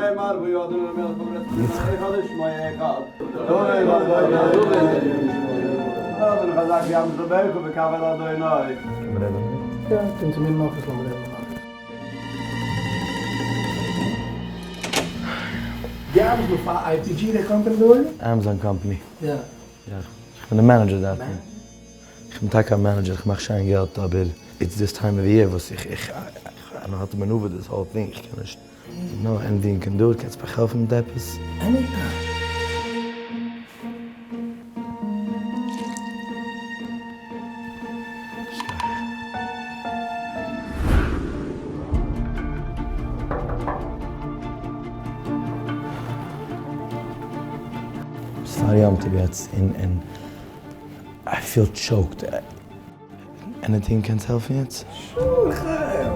קען מען רעדן א מינוט? יא, קום צו מיר אין אפיס לאמיר רעדן אין אפיס. די ארבעסט נאך פאר IPG די קאמפעני דא אויבן? Amazon company. יא. יא, איך בין די manager דארטן. איך בין טאקע א manager, איך מאך שיין געלט, אבער it's this time of year וואס איך איך I know how to maneuver this whole thing, איך קען נישט, no anything you can do, קענסט מיך העלפן מיט עפעס? Anytime. ס'איז פאר יום טוב יעצט און און I feel choked. Anything קענסט העלפן יעצט? Sure חיים.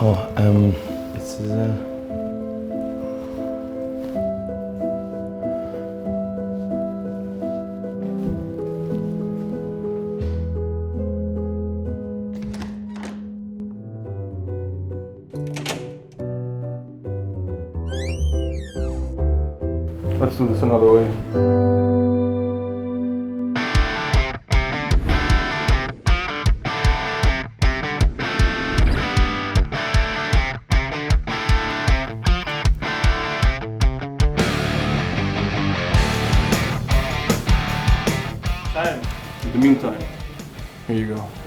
Oh, עס איז א. Let's do this another way. חיים, in the meantime, here you go.